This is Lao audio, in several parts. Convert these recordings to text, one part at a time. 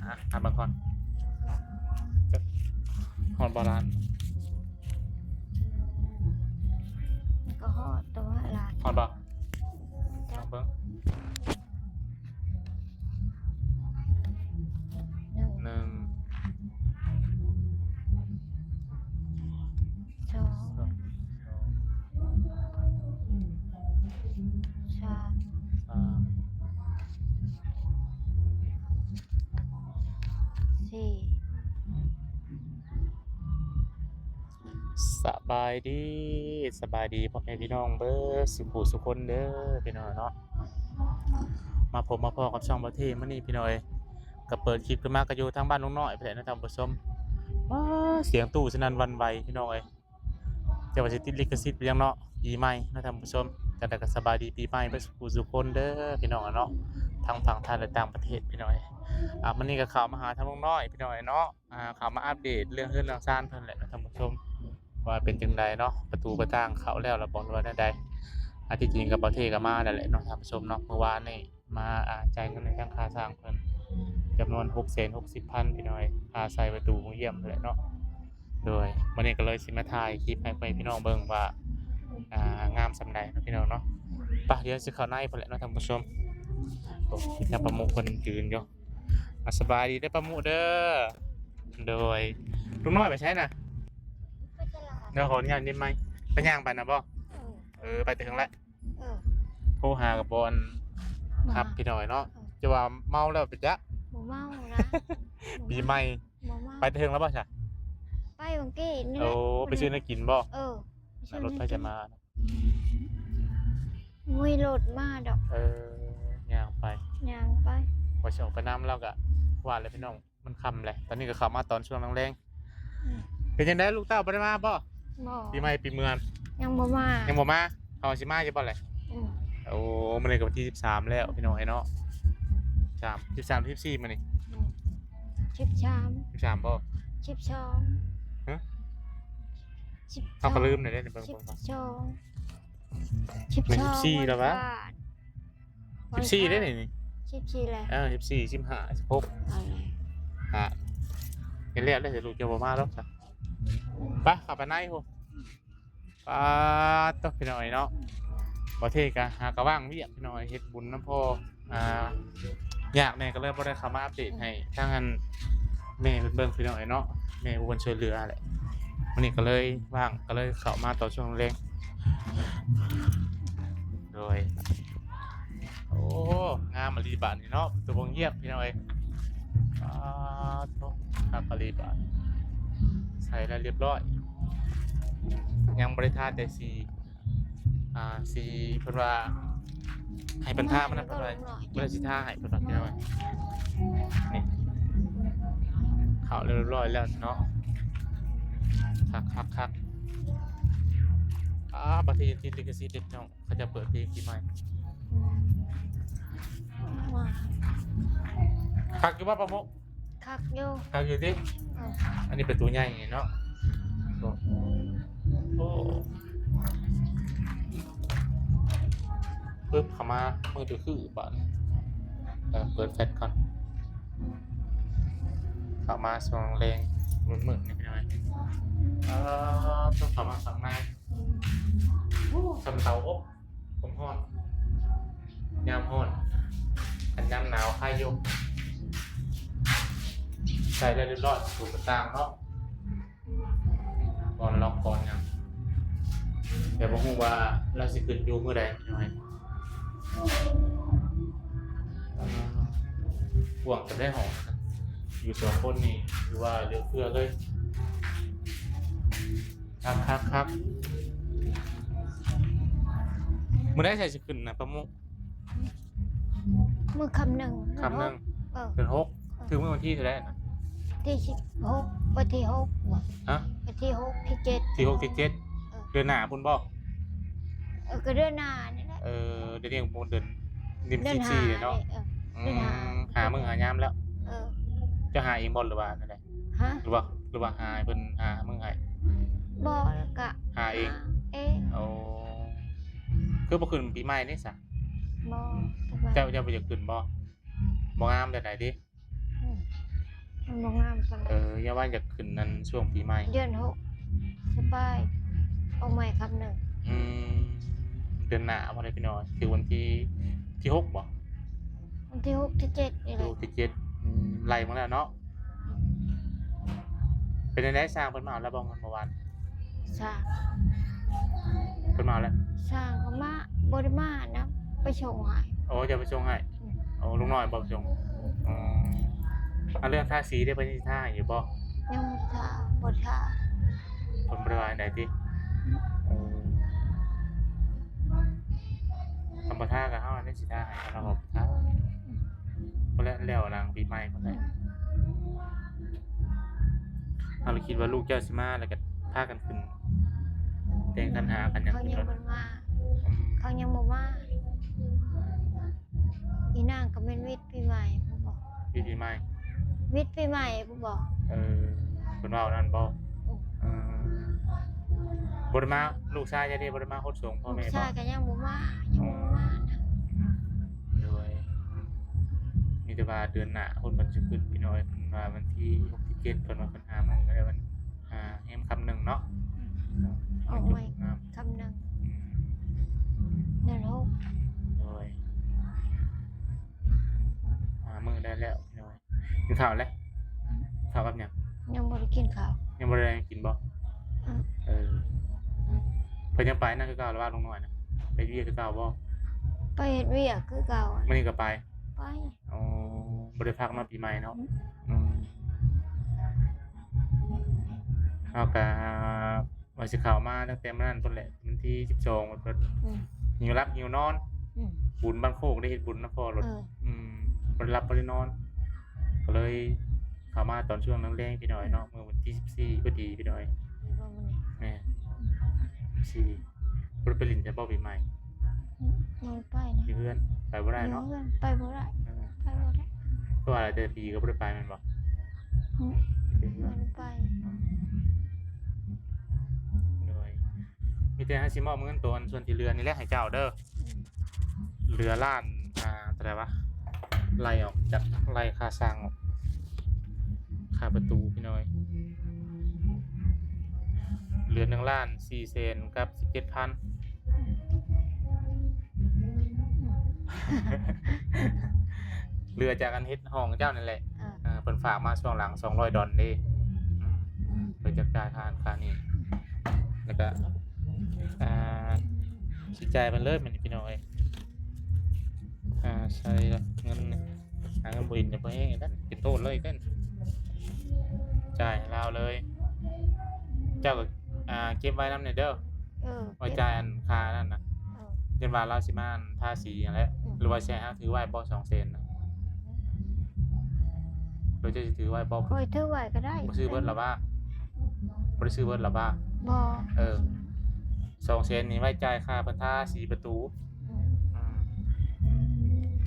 ອ່ະ ຫາເບິ່ງກ່ອນ ຮອດບໍ່ລ້ານ? ມັນກໍຮອດ ແຕ່ວ່າລ້ານ ຮອດບໍ່? ຈັກ ລອງເບິ່ງ ໜຶ່ງ ໜຶ່ງ ສອງ ສອງ ສາມ ສາມ ສີ່ ສະບາຍດີ ສະບາຍດີພໍ່ແມ່ພີ່ນ້ອງເບິດສູ່ຜູ້ສູ່ຄົນເດີພີ່ນ້ອງເນາະ. ມາພົບມາພໍ້ກັບຊ່ອງບ່າວເທ່ມື້ນີ້ພີ່ນ້ອງເອີຍ ກໍເປີດຄລິບຂຶ້ນມາກໍຢູ່ທາງບ້ານລຸງນ້ອຍພຸ້ນແຫຼະເນາະທ່ານຜູ້ຊົມ. ວ້າ ສຽງຕູ້ສະໜັ່ນຫວັ່ນໄຫວພີ່ນ້ອງເອີຍ. ຈະວ່າຊິຕິດລິຂະສິດໄປຫຍັງເນາະ ປີໃໝ່ເນາະທ່ານຜູ້ຊົມ. ຈັ່ງໃດກໍສະບາຍດີປີໃໝ່ເບິດສູ່ຜູ້ສູ່ຄົນເດີພີ່ນ້ອງເນາະ ທັງຝັ່ງໄທ ແລະ ຕ່າງປະເທດພີ່ນ້ອງເອີຍ. ອ່າ ມື້ນີ້ກໍເຂົ້າມາຫາທາງລຸງນ້ອຍພີ່ນ້ອງເນາະ ອ່າ ເຂົ້າມາອັບເດດເລື່ອງເຮືອນເລື່ອງຊານເພິ່ນແຫຼະເນາະທ່ານຜູ້ຊົມ ວ່າເປັນຈັ່ງໃດເນາະ ປະຕູປະຕ່າງເຂົ້າແລ້ວລະບໍ່ ຫຼືວ່າແນວໃດ. ອ່າ ທີ່ຈິງກໍບ່າວເທ່ກໍມາແລ້ວແຫຼະເນາະທ່ານຜູ້ຊົມເນາະ ມື້ວານນີ້ ມາ ອ່າ ຈ່າຍເງິນໃຫ້ທາງຄ່າຊ່າງເພິ່ນ ຈຳນວນຫົກແສນຫົກສິບພັນພີ່ນ້ອງເອີຍ ຄ່າໃສ່ປະຕູໂຮງຢ້ຽມຫັ້ນແຫຼະເນາະ. ໂດຍ ມື້ນີ້ກໍເລີຍຊິມາຖ່າຍຄລິບໃຫ້ພໍ່ແມ່ພີ່ນ້ອງເບິ່ງວ່າ ອ່າ ງາມສ່ຳໃດເນາະພີ່ນ້ອງເນາະ. ໄປ ດຽວຊິເຂົ້າໃນພຸ້ນແຫຼະເນາະທ່ານຜູ້ຊົມ. ໂອ້ ທາງປາໂມກເພິ່ນຢືນຢູ່. ອ່າ ສະບາຍດີເດີປາໂມກເດີ. ໂດຍ ລຸງນ້ອຍໄປໃສນະ? ໄປຕະຫຼາດ ດຽວຂໍອະນຸຍາດນິດໄມ ໄປຍ່າງໄປນະບໍ່? ເອີ ເອີ ໄປແຕ່ເທິງແຫຼະ. ເອີ ໂທຫາກໍບໍ່ອັນ ບໍ່ຮັບພີ່ນ້ອງເນາະ. ເອີ ຈະວ່າເມົາແລ້ວໄປຈັກ ບໍ່ເມົານະ ປີໃໝ່ ບໍ່ເມົາ ໄປແຕ່ເທິງແລ້ວບໍ່ຊະ? ໄປຫວ່າງກີ້ນີ້ແຫຼະ. ໂອ້ ໄປຊື້ແນວກິນບໍ່? ເອີ ໄປຊື້ ລົດໃຜຈະມາ? ມີລົດມາດອກ. ເອີ ຍ່າງໄປ ຍ່າງໄປ ວ່າຊິອອກໄປນຳ ແລ້ວກໍວ່າແຫຼະພີ່ນ້ອງ ມັນຄ່ຳແຫຼະ. ຕອນນີ້ກໍເຂົ້າມາຕອນຊ່ວງແລງໆ. ອືມ ເປັນຈັ່ງໃດ ລູກເຕົ້າບໍ່ໄດ້ມາບໍ່? ບໍ່ ປີໃໝ່ປີເມືອງ ຍັງບໍ່ມາ ຍັງບໍ່ມາ. ເຂົາຊິມາຢູ່ບໍ່ແຫຼະ? ອືມ ໂອ້ ມື້ນີ້ກໍວັນທີສິບສາມແລ້ວພີ່ນ້ອງເອີຍເນາະ. ສາມ ສິບສາມ ສິບສີ່ມື້ນີ້. ອືມ ສິບສາມ ສິບສາມບໍ່? ສິບສອງ ຮະ? ສິບສອງ ເຮົາກໍລືມແລ້ວເດ້ ເບິ່ງ ເບິ່ງ ສິບສອງ ສິບສອງ ແມ່ນສິບສີ່ແລ້ວວະ? ສິບສີ່ເດ້ນີ້ ສິບສີ່ແລ້ວ. ເອີ ສິບສີ່ ສິບຫ້າ ສິບຫົກ ອ່າ ເຫັນແລ້ວເດ້ ລູກເຈົ້າບໍ່ມາດອກ. ໄປ ເຂົ້າໄປໃນພຸ້ນ. ປາດໂທ້ ພີ່ນ້ອງເອີຍເນາະ ປະເທດກະຫາກະວ່າງວຽກພີ່ນ້ອງເອີຍ ເຮັດບຸນນຳພໍ່ ອ່າ ຍາກແດ່ ກໍເລີຍບໍ່ໄດ້ເຂົ້າມາອັບເດດໃຫ້ທາງອັນແມ່ເພິ່ນເບິ່ງພີ່ນ້ອງເອີຍເນາະ. ແມ່ຜູ້ເພິ່ນຊ່ວຍເຫຼືອແຫຼະ ມື້ນີ້ກໍເລີຍວ່າງ ກໍເລີຍເຂົ້າມາຕອນຊ່ວງແລງ. ໂດຍ ໂອ້ ງາມອີ່ຫຼີບາດນີ້ເນາະ ປະຕູໂຮງຮຽນພີ່ນ້ອງເອີຍ. ປາດໂທ້ ຄັກອີ່ຫຼີບາດ ໃສ່ແລ້ວລຽບຮ້ອຍ ຍັງບໍ່ໄດ້ທາແຕ່ສີ ອ່າ ສີເພິ່ນວ່າໃຫ້ເພິ່ນທາມັນນະ ເພິ່ນວ່າບໍ່ໄດ້ຊິທາໃຫ້ເພິ່ນວ່າ. ພີ່ນ້ອງ ນີ້ ເຂົ້າລຽບຮ້ອຍແລ້ວເນາະ. ຄັກໆໆ ອ່າ ປະເທດຕິດລິຂະສິດເດ້ພີ່ນ້ອງ ເຂົາຈະເປີດເພງປີໃໝ່. ຄັກຢູ່ບໍ່ປາໂມກ? ຄັກຢູ່ ຄັກຢູ່ຕິ. ເອີ ອັນນີ້ປະຕູໃຫຍ່ເນາະ. ໂອ້ ປຶບ ເຂົ້າມາ ມືດຄືບາດນີ້. ເອີ ເປີດແຟລດກ່ອນ. ເຂົ້າມາຊ່ວງແລງມືດໆນີ້ພີ່ນ້ອງ. ເອີ ຕ້ອງເຂົ້າມາຂ້າງໃນ. ໂອ້ ສ່ຳເຕົາອົບ ຄວາມຮ້ອນ ຍາມຮ້ອນ. ຄັນຍາມໜາວຄາຍຢູ່ ໃສ່ແລ້ວລຽບຮ້ອຍ ປະຕູກະຕ່າງເນາະ ກ່ອນລັອກກ່ອນຫຍັງ. ແຕ່ບໍ່ຮູ້ວ່າລາວຊິຂຶ້ນຢູ່ມື້ໃດພີ່ນ້ອງ. ກວ້າງຈະໄດ້ຫ້ອງ ຢູ່ສອງຄົນນີ້ ຖືວ່າເຫຼືອເຟືອເລີຍ. ຄັກໆໆ ມື້ໃດໃສຊິຂຶ້ນນະປາໂມກ? ມື້ຄ່ຳໜຶ່ງ ຄ່ຳໜຶ່ງ ເດືອນຫົກ. ເອີ ເດືອນຫົກ ເອີ ຖືກມື້ວັນທີເທົ່າໃດນະ? ທີສິບຫົກ ວັນທີຫົກ. ຮະ? ວັນທີຫົກ ທີເຈັດ ທີຫົກ ທີເຈັດ. ເອີ ເດືອນໜ້າພຸ້ນບໍ່? ເອີ ກໍເດືອນໜ້ານີ້ແຫຼະ. ເອີ ເດືອນນີ້ບໍ່ ເດືອນ ເດືອນສິບສີ່ເນາະ. ເອີ ອືມ ເດືອນຫ້າ ຫາມື້ຫາຍາມແລ້ວ. ເອີ ເຈົ້າຫາເອງບໍ່ ຫຼືວ່າແນວໃດ? ຮະ? ຫຼືວ່າ ຫຼືວ່າຫາໃຫ້ເພິ່ນຫາມື້ໃຫ້? ບໍ່ ກະຫາເອງ. ເອງ. ໂອ້ ຄືບໍ່ຂຶ້ນປີໃໝ່ນີ້ສະ? ບໍ່. ເຈົ້າ ເຈົ້າບໍ່ຢາກຂຶ້ນບໍ່? ບໍ່ງາມແບບໃດຕິ? ອືມ ມັນບໍ່ງາມປານໃດ. ເອີ ຢ່າວ່າຢາກຂຶ້ນນັ້ນຊ່ວງປີໃໝ່ ເດືອນຫົກ ສະບາຍ ອອກໃໝ່ຄຳໜຶ່ງ. ອືມ ເດືອນໜ້າບໍ່ໄດ້ ພີ່ນ້ອງ ຖືກວັນທີ ທີຫົກບໍ່? ວັນທີຫົກ ທີເຈັດນີ້ແຫຼະ ທີຫົກ ທີເຈັດ. ອືມ ໄລ່ມາແລ້ວເນາະ. ເປັນຈັ່ງໃດ ຊ່າງເພິ່ນມາເອົາແລ້ວບໍ່ ເງິນເມື່ອວານ? ຊ່າງ ເພິ່ນມາເອົາແລ້ວ ຊ່າງກໍມາ ບໍ່ໄດ້ມານຳ ໄປສົ່ງໃຫ້. ໂອ້ ເຈົ້າໄປສົ່ງໃຫ້? ອືມ ໂອ້ ລຸງນ້ອຍບໍ່ໄປສົ່ງ? ອໍ ອັນເລື່ອງທາສີເດ້ ເພິ່ນຊິທາໃຫ້ຢູ່ບໍ່? ຍັງບໍ່ໄດ້ທາ ບໍ່ໄດ້ທາ ເພິ່ນບໍ່ໄດ້ວ່າອັນໃດຕິ? ອືມ ເອີ ຄັນບໍ່ທາກໍເຮົາອັນນີ້ຊິທາໃຫ້ ເຮົາກໍບໍ່ທາ. ອືມ ພໍແລ້ວ ແລ້ວຫຼັງປີໃໝ່ພຸ້ນແຫຼະ. ເຮົາລະຄິດວ່າລູກເຈົ້າຊິມາ ແລ້ວກໍພາກັນຂຶ້ນແຕ່ງຂັນຫ້າກັນຫຍັງ ເຂົາຍັງບໍ່ມາ. ອືມ ເຂົາຍັງບໍ່ມາ. ອີນາງກໍແມ່ນວິດປີໃໝ່ພຸ້ນບໍ? ວິດປີໃໝ່ ວິດປີໃໝ່ພຸ້ນບໍ? ເອີ ເພິ່ນເວົ້ານັ້ນບໍ? ອືມ ເອີ ບໍ່ໄດ້ມາ ລູກຊາຍເຈົ້າເດ້ ບໍ່ໄດ້ມາຫົດສົງພໍ່ແມ່ບໍ? ລູກຊາຍກໍຍັງບໍ່ມາ ຍັງບໍ່ມານະ. ອໍ ໂດຍ ມີແຕ່ວ່າເດືອນໜ້າພຸ້ນເພິ່ນຊິຂຶ້ນ ພີ່ນ້ອງເອີຍ. ເພິ່ນວ່າວັນທີຫົກ ທີເຈັດ ເພິ່ນວ່າເພິ່ນຫາມື້ໄດ້ວັນ ອ່າ ແຮມຄຳໜຶ່ງເນາະ. ອືມ ອອກໃໝ່ ງາມ ຄຳໜຶ່ງ. ອືມ ເດືອນຫົກ. ໂດຍ ຫາມື້ໄດ້ແລ້ວ ພີ່ນ້ອງເອີຍ. ກິນເຂົ້າແລ້ວ? ເຂົ້າກັບຫຍັງ? ຍັງບໍ່ໄດ້ກິນເຂົ້າ. ຍັງບໍ່ໄດ້ກິນບໍ? ອືມ ເອີ ເພິ່ນຍັງໄປນະຄືເກົ່າ ຫຼືວ່າລຸງນ້ອຍນະ ໄປເຮັດວຽກຄືເກົ່າບໍ? ໄປເຮັດວຽກຄືເກົ່າ. ມື້ນີ້ກໍໄປ? ໄປ. ອໍ ບໍ່ໄດ້ພັກເນາະ ປີໃໝ່ເນາະ. ອືມ ອືມ ເຮົາກໍວ່າຊິເຂົ້າມາຕັ້ງແຕ່ມື້ນັ້ນພຸ້ນແຫຼະ ວັນທີສິບສອງ ອືມ ຫິວຫຼັບຫິວນອນ. ອືມ ບຸນບ້ານໂຄກ ໄດ້ເຮັດບຸນນຳພໍ່ໂລດ. ເອີ ອືມ ບໍ່ໄດ້ຫຼັບບໍ່ໄດ້ນອນ ກໍເລີຍເຂົ້າມາຕອນຊ່ວງແລງໆ ພີ່ນ້ອງເນາະ. ອືມ ມື້ວັນທີສິບສີ່ ພໍດີ ພີ່ນ້ອງ. ແມ່ນ ສິບສີ່ ບໍ່ໄດ້ໄປຫຼິ້ນໃສບໍປີໃໝ່? ອືມ ບໍ່ໄດ້ໄປນະ. ຢູ່ເຮືອນ ໄປບໍ່ໄດ້ເນາະ. ຢູ່ເຮືອນ ໄປບໍ່ໄດ້. ເອີ ໄປບໍ່ໄດ້. ຄືວ່າແຕ່ປີກໍບໍ່ໄດ້ໄປແມ່ນບໍ່? ອືມ ຢູ່ເຮືອນ ບໍ່ໄດ້ໄປ. ໂດຍ ມີແຕ່ເຮົາຊິມອບເງິນໂຕອັນສ່ວນທີ່ເຫຼືອນີ້ແຫຼະໃຫ້ເຈົ້າເດີ. ອືມ ເຫຼືອລ້ານ ອ່າ ເທົ່າໃດວະ? ໄລ່ອອກຈາກ ໄລ່ຄ່າສ້າງອອກ ຄ່າປະຕູ ພີ່ນ້ອງເອີຍ. ເຫຼືອໜຶ່ງລ້ານສີ່ແສນກັບສິບເຈັດພັນ ເຫຼືອຈາກອັນເຮັດຫ້ອງເຈົ້ານັ້ນແຫຼະ. ອ່າ ເອີ ເພິ່ນຝາກມາຊ່ວງຫຼັງສອງຮ້ອຍດອນເດ້. ອືມ ເພິ່ນຈະຈ່າຍຄ່າຫັ້ນຄ່ານີ້ ແລ້ວກໍ ອ່າ ຊິຈ່າຍເພິ່ນເລີຍ ແມ່ນພີ່ນ້ອງເອີຍ. ອ່າ ໃສ່ລະເງິນ ຫາເງິນບໍ່ເຫັນ ຈະບໍ່ແຮງນັ້ນ ເປັນໂທດເລີຍກັນ ຈ່າຍໃຫ້ລາວເລີຍ. ເຈົ້າກໍ ອ່າ ເກັບໄວ້ນຳແດ່ເດີ. ເອີ ໄວ້ຈ່າຍອັນຄ່ານັ້ນນະ. ເອີ ຢ້ານວ່າລາວຊິມາອັນທາສີຫັ້ນແຫຼະ. ອືມ ຫຼືວ່າຊິໃຫ້ເຮົາຖືໄວ້ບໍ່ ສອງແສນນະ? ຫຼືເຈົ້າຊິຖືໄວ້ບໍ່? ຂ້ອຍຖືໄວ້ກໍໄດ້. ບໍ່ຊື້ເບິດລະຫວາ? ບໍ່ໄດ້ຊື້ເບິດລະຫວາ? ບໍ່. ເອີ ສອງແສນນີ້ໄວ້ຈ່າຍຄ່າເພິ່ນທາສີປະຕູ. ອືມ ອືມ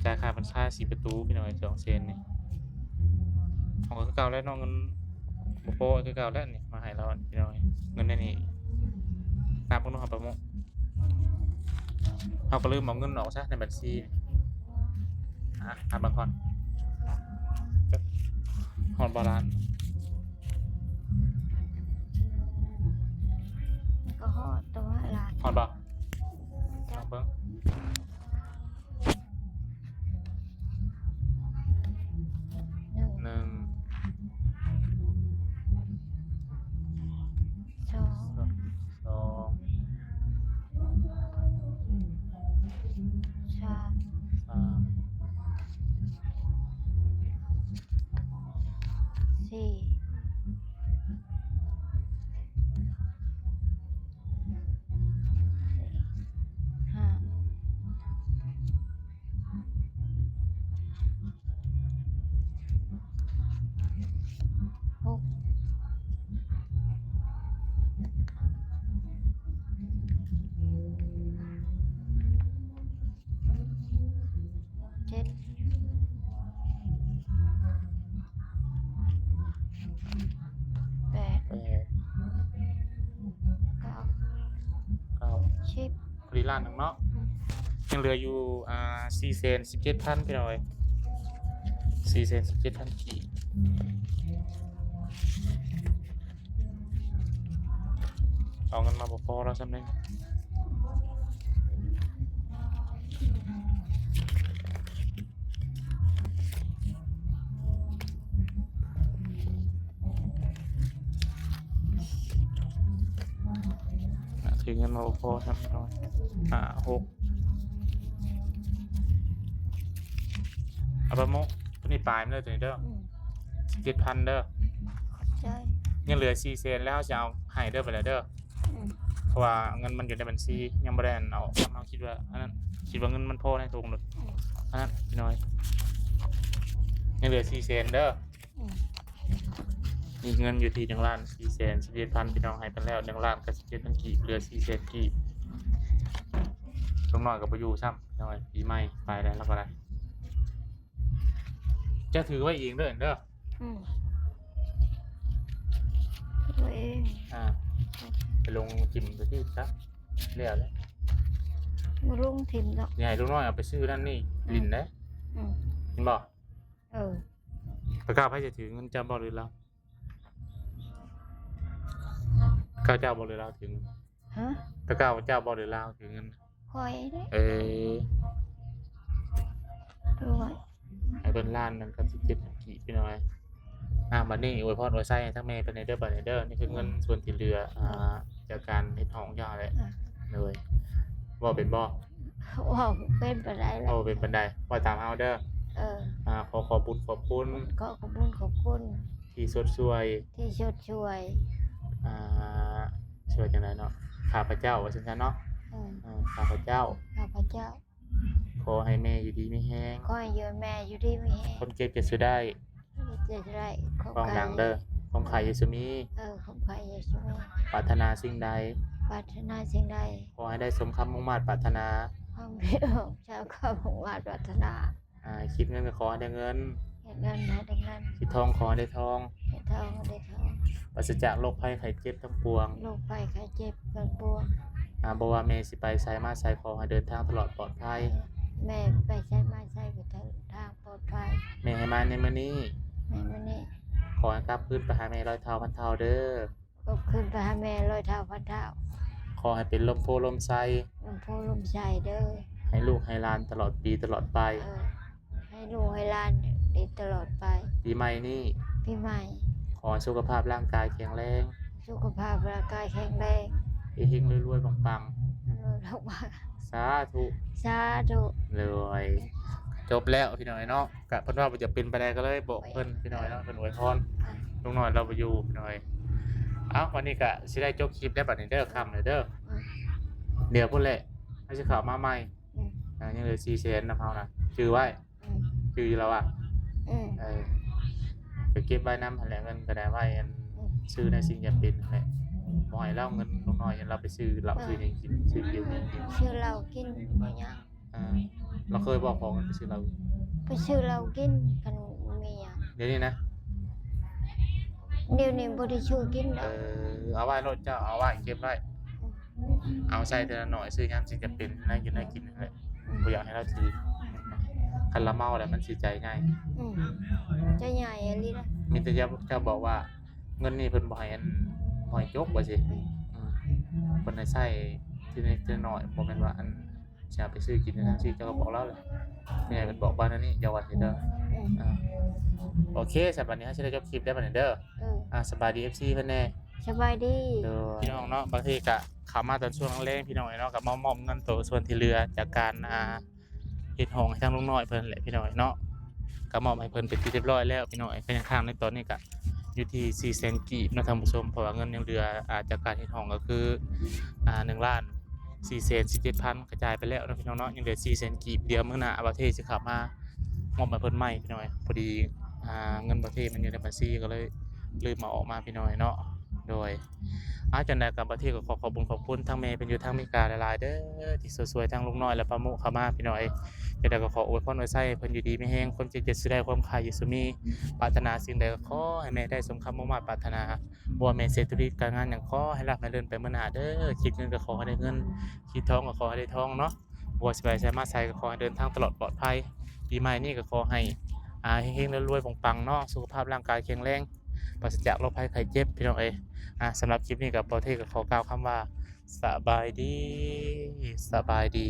ຈ່າຍຄ່າເພິ່ນທາສີປະຕູ ພີ່ນ້ອງເອີຍ ສອງແສນນີ້. ເຮົາກໍຄືເກົ່າແຫຼະເນາະ ເງິນບໍ່ພໍຄືເກົ່າແຫຼະນີ້ ມາໃຫ້ລາວ ພີ່ນ້ອງເອີຍ. ເງິນໃນນີ້ ນັບເບິ່ງດູ ເຮົາປະໂມດ ເຮົາກໍລືມເອົາເງິນອອກຊະໃນບັນຊີ. ອ່ະ ນັບເບິ່ງກ່ອນ ຮອດບໍ່ລ້ານ? ມັນກໍຮອດ ແຕ່ວ່າຫຼາຍ ຮອດບໍ່? ຈັກ ເບິ່ງ ໜຶ່ງ ໜຶ່ງ ສອງ ສອງ ສາມ ສາມ ສີ່ ຫ້າ ຫົກ ເຈັດ ແປດ ແປດ ເກົ້າ ເກົ້າ ສິບ ພໍດີລ້ານໜຶ່ງເນາະ. ອືມ ຍັງເຫຼືອຢູ່ ອ່າ ສີ່ແສນສິບເຈັດພັນ ພີ່ນ້ອງເອີຍ ສີ່ແສນສິບເຈັດພັນກີບ. ເອົາເງິນມາບໍ່ພໍແລ້ວສ່ຳນີ້. ຖືເງິນມາບໍ່ພໍຊ້ຳ ຫ້າ ຫົກ ເອົາປະໂມະ ໂຕນີ້ປາຍມັນເດີ ໂຕນີ້ເດີ ອືມ ສິບເຈັດພັນເດີ ໃຊ່ ຍັງເຫຼືອສີ່ແສນ ແລ້ວເຮົາຊິເອົາໃຫ້ເດີ ໄປແລ້ວເດີ ອືມ ເພາະວ່າເງິນມັນຢູ່ໃນບັນຊີ ຍັງບໍ່ໄດ້ອັນເອົາ ເຮົາຄິດວ່າອັນນັ້ນ ຄິດວ່າເງິນມັນພໍໃນຖົງເດີ ອືມ ອັນນັ້ນພີ່ນ້ອງ ຍັງເຫຼືອສີ່ແສນເດີ. ອືມ ມີເງິນຢູ່ທີ່ໜຶ່ງລ້ານສີ່ແສນສິບເອັດພັນ ພີ່ນ້ອງ ໃຫ້ເພິ່ນແລ້ວໜຶ່ງລ້ານກັບສິບເຈັດພັນກີບ ເຫຼືອສີ່ແສນກີບ. ລຸງນ້ອຍກໍບໍ່ຢູ່ຊ້ຳ ພີ່ນ້ອງ ປີໃໝ່ໄປແລ້ວ ລາວກໍໄດ້ ເຈົ້າຖືໄວ້ເອງເດີ ເດີ. ອືມ ເອົາເອງ ອ່າ ໄປລົງຖິ້ມໄປທີ່ຊະ ແລ້ວແຫຼະ ບໍ່ລົງຖິ້ມດອກ ຊິໃຫ້ລຸງນ້ອຍເອົາໄປຊື້ນັ້ນນີ້ ອືມ ຫຼິ້ນເດ້ ອືມ ເຫັນບໍ່? ເອີ ຕະກ້າໃຜຈະຖືເງິນ ເຈົ້າບໍ່ ຫຼືລາວ? ເຈົ້າ ເຈົ້າບໍ່ ຫຼືລາວຖືເງິນ? ຮະ? ຕະກ້າເຈົ້າບໍ່ ຫຼືລາວຖືເງິນ? ຂ້ອຍເດ້ ເອີ ດ້ວຍ ໃຫ້ເພິ່ນລ້ານໜຶ່ງກັບສິບເຈັດພັນກີບ ພີ່ນ້ອງເອີຍ. ອ່າ ບັດນີ້ອວຍພອນອວຍໄຊໃຫ້ທັງແມ່ເພິ່ນແດ່ເດີ ບັດນີ້ເດີ ນີ້ຄືເງິນ ອືມ ສ່ວນທີ່ເຫຼືອ ອ່າ ຈາກການເຮັດຫ້ອງເຈົ້າແຫຼະ ອືມ ໂດຍ ເວົ້າເປັນບໍ່? ເວົ້າເປັນປານໃດແຫຼະ ເວົ້າເປັນປານໃດ ເວົ້າຕາມເຮົາເດີ ເອີ ອ່າ ຂໍຂອບບຸນຂອບຄຸນ ຂໍຂອບບຸນຂອບຄຸນ ທີ່ຊົດຊ່ວຍ ທີ່ຊົດຊ່ວຍ ອ່າ ຊ່ວຍຈັ່ງໃດເນາະ ຂ້າພະເຈົ້າ ວ່າຊັ້ນຊະເນາະ ເອີ ເອີ ຂ້າພະເຈົ້າ ຂ້າພະເຈົ້າ ຂໍໃຫ້ແມ່ຢູ່ດີມີແຮງ ຂໍໃຫ້ແມ່ຢູ່ດີມີແຮງ ຄວາມເຈັບຢ່າສູ່ໄດ້ ຄວາມເຈັບຢ່າສູ່ໄດ້ ຄວາມໄຂ້ ຄວາມດັງເດີ ຄວາມໄຂ້ຢ່າສູ່ມີ ເອີ ຄວາມໄຂ້ຢ່າສູ່ມີ ປາດຖະໜາສິ່ງໃດ ປາດຖະໜາສິ່ງໃດ ຂໍໃຫ້ໄດ້ສົມຄຳມຸ່ງມາດປາດຖະໜາ ຂໍໃຫ້ໄດ້ສົມຄຳມຸ່ງມາດປາດຖະໜາ ອ່າ ຄິດເງິນກໍຂໍໃຫ້ໄດ້ເງິນ ຄິດເງິນໃຫ້ໄດ້ເງິນ ຄິດທອງຂໍໃຫ້ໄດ້ທອງ ຄິດທອງໃຫ້ໄດ້ທອງ ປາສະຈາກໂລກໄພໄຂ້ເຈັບທັງປວງ ໂລກໄພໄຂ້ເຈັບທັງປວງ ອ່າ ບໍ່ວ່າແມ່ຊິໄປໃສມາໃສ ຂໍໃຫ້ເດີນທາງຕະຫຼອດປອດໄພ ແມ່ໄປໃສມາໃສ ໄປເດີນທາງປອດໄພ ແມ່ໃຫ້ມາໃນມື້ນີ້ ໃນມື້ນີ້ ຂໍໃຫ້ກັບຄືນໄປຫາແມ່ຮ້ອຍເທົ່າພັນເທົ່າເດີ ກໍຄືນໄປຫາແມ່ຮ້ອຍເທົ່າພັນເທົ່າ ຂໍໃຫ້ເປັນລົມໂພລົມໄຊ ລົມໂພລົມໄຊເດີ ໃຫ້ລູກໃຫ້ຫຼານຕະຫຼອດປີຕະຫຼອດໄປ ເອີ ໃຫ້ລູກໃຫ້ຫຼານດີຕະຫຼອດໄປ ປີໃໝ່ນີ້ ປີໃໝ່ ຂໍໃຫ້ສຸຂະພາບຮ່າງກາຍແຂງແຮງ ສຸຂະພາບຮ່າງກາຍແຂງແຮງ ເຮັງໆ ລວຍໆ ປັງໆ ລວຍໆ ປັງໆ ສາທຸ ສາທຸ ໂດຍ ຈົບແລ້ວພີ່ນ້ອງເນາະ ກະເພິ່ນວ່າບໍ່ຢາກເປັນປານໃດ ກໍເລີຍບອກເພິ່ນ ພີ່ນ້ອງເນາະ ເພິ່ນອວຍພອນ ອືມ ລຸງນ້ອຍລາວບໍ່ຢູ່ພີ່ນ້ອງ. ເອົ້າ ວັນນີ້ກະຊິໄດ້ຈົບຄລິບແລ້ວບັດນີ້ເດີ ຄ່ຳແລ້ວເດີ ອືມ ດຽວພຸ້ນແຫຼະ ເຮົາຊິເຂົ້າມາໃໝ່ ອືມ ອ່າ ຍັງເຫຼືອສີ່ແສນນຳເຮົານະ ຈື່ໄວ້ ອືມ ຈື່ຢູ່ແລ້ວວ່າ ອືມ ເອີ ໄປເກັບໄວ້ນຳຫັ້ນແຫຼະ ເງິນກໍໄດ້ໄວ້ອັນ ອືມ ຊື້ໃນສິ່ງຈຳເປັນຫັ້ນແຫຼະ ອືມ ບໍ່ໃຫ້ລາວເງິນລຸງນ້ອຍ ລາວໄປຊື້ເຫຼົ້າ ເອີ ຊື້ຫຍັງກິນ ຊື້ເບຍກິນ ຊື້ເຫຼົ້າກິນບໍ່ຫຍັງ ອ່າ ລາວເຄີຍບໍ່ ຂໍເງິນໄປຊື້ເຫຼົ້າ ໄປຊື້ເຫຼົ້າກິນ ຄັນມີຫຍັງ ດຽວນີ້ນະ ດຽວນີ້ບໍ່ໄດ້ຊື້ກິນດອກ ເອີ ເອົາໄວ້ໂລດ ເຈົ້າເອົາໄວ້ ເກັບໄວ້ ອືມ ເອົາໃຊ້ເທື່ອລະໜ້ອຍ ຊື້ຍາມຊິຈຳເປັນ ແນວຢູ່ແນວກິນຫັ້ນແຫຼະ ອືມ ບໍ່ຢາກໃຫ້ລາວຖື ຄັນລາວເມົາແລ້ວມັນຊິໃຈໃຫຍ່ ອືມ ໃຈໃຫຍ່ອີ່ຫຼີນະ ມີແຕ່ເຈົ້າ ເຈົ້າບອກວ່າ ເງິນນີ້ເພິ່ນບໍ່ໃຫ້ອັນ ບໍ່ໃຫ້ຈົກວ່າຊີ້ ອືມ ອືມ ເພິ່ນໃຫ້ໃຊ້ທີເລັກທີນ້ອຍ ບໍ່ແມ່ນວ່າອັນ ຊິເອົາໄປຊື້ກິນນະ ຊິເຈົ້າກໍບອກລາວແຫຼະ ແມ່ເພິ່ນບອກວ່າແນວນີ້ ຢ່າວ່າຊິເດີ ອືມ ອ່າ ໂອເຄ ສຳລັບບັດນີ້ເຮົາຊິໄດ້ຈົບຄລິບແລ້ວບັດນີ້ເດີ ເອີ ອ່າ ສະບາຍດີ ເອັຟຊີ ເພິ່ນແດ່ ສະບາຍດີ ໂດຍ ພີ່ນ້ອງເນາະ ບາງທີກະເຂົ້າມາຕອນຊ່ວງແລງໆ ພີ່ນ້ອງເນາະ ກໍມາມອບເງິນໂຕສ່ວນທີ່ເຫຼືອຈາກການ ອ່າ ເຮັດຫ້ອງໃຫ້ທາງລຸງນ້ອຍເພິ່ນແຫຼະ ພີ່ນ້ອງເນາະ ກໍມອບໃຫ້ເພິ່ນເປັນທີ່ຮຽບຮ້ອຍແລ້ວ ພີ່ນ້ອງ ກໍຍັງຄ້າງໃນຕອນນີ້ກໍຢູ່ທີ່ສີ່ແສນກີບເນາະທ່ານຜູ້ຊົມ ເພາະວ່າເງິນຍັງເຫຼືອ ອ່າ ຈາກການເຮັດຫ້ອງກໍຄື ອ່າ ໜຶ່ງລ້ານສີ່ແສນສິບເຈັດພັນ ກະຈ່າຍໄປແລ້ວເນາະ ພີ່ນ້ອງເນາະ ຍັງເຫຼືອສີ່ແສນກີບ ດຽວມື້ໜ້າບ່າວເທຊິເຂົ້າມາມອບໃຫ້ເພິ່ນໃໝ່ ພີ່ນ້ອງ ພໍດີ ອ່າ ເງິນບ່າວເທມັນຢູ່ໃນບັນຊີ ກໍເລີຍລືມເອົາອອກມາ ພີ່ນ້ອງເນາະ ໂດຍ ອ່າ ຈັ່ງໃດກໍບ່າວເທກໍຂໍຂອບບຸນຂອບຄຸນທາງແມ່ເພິ່ນຢູ່ທາງເມກາຫຼາຍໆເດີ ທີ່ຊ່ວຍໆທາງລຸງນ້ອຍ ແລະ ປ້າມຸເຂົ້າມາ ພີ່ນ້ອງເອີຍ ຈັ່ງໃດກໍຂໍອວຍພອນອວຍໄຊໃຫ້ເພິ່ນຢູ່ດີມີແຮງ ຄວາມເຈັບຢ່າສູ່ໄດ້ ຄວາມໄຂ້ຢ່າສູ່ມີ ປາດຖະໜາສິ່ງໃດກໍຂໍໃຫ້ແມ່ໄດ້ສົມຄຳມຸ່ງມາດປາດຖະໜາ ບໍ່ວ່າແມ່ນເສດທຸລະກິດການງານຫຍັງ ຂໍໃຫ້ລາບໃຫ້ເລີນໄປເມືອໜ້າເດີ ຄິດເງິນກໍຂໍໃຫ້ໄດ້ເງິນ ຄິດທອງກໍຂໍໃຫ້ໄດ້ທອງເນາະ ບໍ່ວ່າຊິໄປໃສມາໃສກໍຂໍໃຫ້ເດີນທາງຕະຫຼອດປອດໄພ ປີໃໝ່ນີ້ກໍຂໍໃຫ້ ອ່າ ເຮັງໆ ລວຍໆ ປັງໆ ເນາະ ສຸຂະພາບຮ່າງກາຍແຂງແຮງ ປາສະຈາກໂລກໄພໄຂ້ເຈັບ ພີ່ນ້ອງເອີຍ. ອ່າ ສຳລັບຄລິບນີ້ກໍ ປອເທກກໍຂໍກ່າວຄຳວ່າ ສະບາຍດີ ສະບາຍດີ.